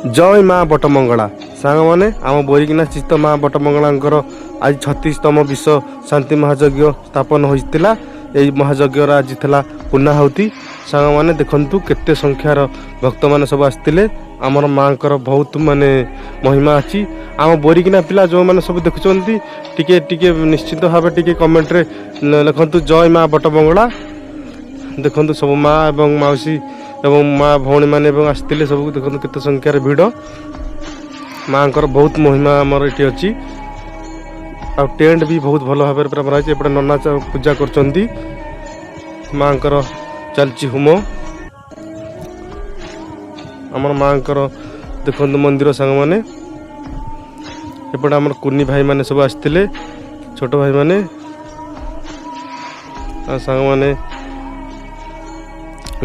ଜୟ ମା ବଟମଙ୍ଗଳା। ସାଙ୍ଗମାନେ, ଆମ ବୋରିକିନା ସ୍ଥିତ ମା ବଟମଙ୍ଗଳାଙ୍କର ଆଜି 36ତମ ବିଶ୍ୱ ଶାନ୍ତି ମହାଯଜ୍ଞ ସ୍ଥାପନ ହୋଇଥିଲା। ଏହି ମହାଯଜ୍ଞର ଆଜି ଥିଲା ପୂର୍ଣ୍ଣାହୁତି। ସାଙ୍ଗମାନେ, ଦେଖନ୍ତୁ କେତେ ସଂଖ୍ୟାର ଭକ୍ତମାନେ ସବୁ ଆସିଥିଲେ। ଆମର ମାଙ୍କର ବହୁତ ମାନେ ମହିମା ଅଛି। ଆମ ବୋରିକିନା ପିଲା ଯେଉଁମାନେ ସବୁ ଦେଖୁଛନ୍ତି, ଟିକେ ଟିକେ ନିଶ୍ଚିତ ଭାବେ ଟିକେ କମେଣ୍ଟରେ ଲେଖନ୍ତୁ ଜୟ ମା ବଟମଙ୍ଗଳା। ଦେଖନ୍ତୁ, ସବୁ ମା ଏବଂ ମାଉସୀ ଏବଂ ମା ଭଉଣୀମାନେ ଏବଂ ଆସିଥିଲେ ସବୁ। ଦେଖନ୍ତୁ କେତେ ସଂଖ୍ୟାରେ ଭିଡ଼। ମାଙ୍କର ବହୁତ ମହିମା ଆମର ଏଠି ଅଛି। ଆଉ ଟେଣ୍ଟ ବି ବହୁତ ଭଲ ଭାବରେ ପୁରା ମରା ହେଇଛି। ଏପଟେ ନନା ପୂଜା କରୁଛନ୍ତି। ମାଙ୍କର ଚାଲିଛି ହୋମ। ଆମର ମାଙ୍କର ଦେଖନ୍ତୁ ମନ୍ଦିର। ସାଙ୍ଗମାନେ, ଏପଟେ ଆମର କୁନି ଭାଇମାନେ ସବୁ ଆସିଥିଲେ, ଛୋଟ ଭାଇମାନେ। ଆଉ ସାଙ୍ଗମାନେ,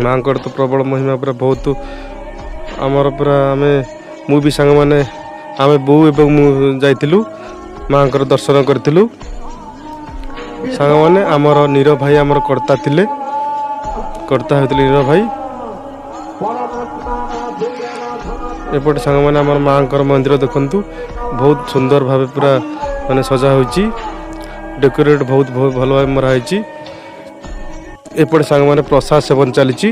ମାଙ୍କର ତ ପ୍ରବଳ ମହିମା ପୁରା ବହୁତ ଆମର ପୁରା। ଆମେ ମୁଁ ବି ସାଙ୍ଗମାନେ, ଆମେ ବୋଉ ଏବଂ ମୁଁ ଯାଇଥିଲୁ, ମାଙ୍କର ଦର୍ଶନ କରିଥିଲୁ। ସାଙ୍ଗମାନେ, ଆମର ନୀର ଭାଇ ଆମର କର୍ତ୍ତା ଥିଲେ, କର୍ତ୍ତା ହେଉଥିଲେ ନୀର ଭାଇ। ଏପଟେ ସାଙ୍ଗମାନେ, ଆମର ମାଙ୍କର ମନ୍ଦିର ଦେଖନ୍ତୁ, ବହୁତ ସୁନ୍ଦର ଭାବେ ପୁରା ମାନେ ସଜା ହୋଇଛି। ଡେକୋରେଟ୍ ବହୁତ ବହୁତ ଭଲ ଭାବେ ମରା ହେଇଛି। ଏପଟେ ସାଙ୍ଗମାନେ, ପ୍ରସାଦ ସେବନ ଚାଲିଛି।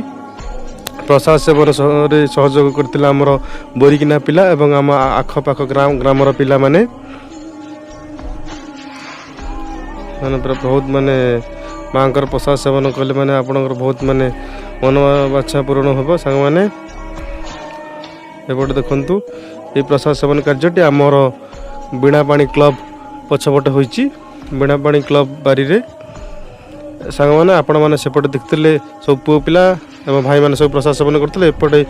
ପ୍ରସାଦ ସେବନ ରେ ସହଯୋଗ କରିଥିଲେ ଆମର ବୋରିକିନା ପିଲା ଏବଂ ଆମ ଆଖପାଖ ଗ୍ରାମର ପିଲାମାନେ। ମାନେ ପୁରା ବହୁତ ମାନେ ମାଙ୍କର ପ୍ରସାଦ ସେବନ କଲେ ମାନେ ଆପଣଙ୍କର ବହୁତ ମାନେ ମନ ବାଞ୍ଛା ପୂରଣ ହେବ। ସାଙ୍ଗମାନେ, ଏପଟେ ଦେଖନ୍ତୁ, ଏଇ ପ୍ରସାଦ ସେବନ କାର୍ଯ୍ୟଟି ଆମର ବୀଣାପାଣି କ୍ଲବ ପଛପଟେ ହୋଇଛି, ବୀଣାପାଣି କ୍ଲବ ବାରିରେ। ସାଙ୍ଗମାନେ, ଆପଣମାନେ ସେପଟେ ଦେଖିଥିଲେ ସବୁ ପୁଅ ପିଲା ଏବଂ ଭାଇମାନେ ସବୁ ପ୍ରସାଦ ସେବନ କରୁଥିଲେ। ଏପଟେ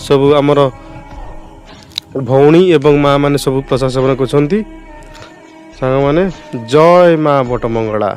ସବୁ ଆମର ଭଉଣୀ ଏବଂ ମା ମାନେ ସବୁ ପ୍ରସାଦ ସେବନ କରୁଛନ୍ତି। ସାଙ୍ଗମାନେ, ଜୟ ମା ବଟମଙ୍ଗଳା।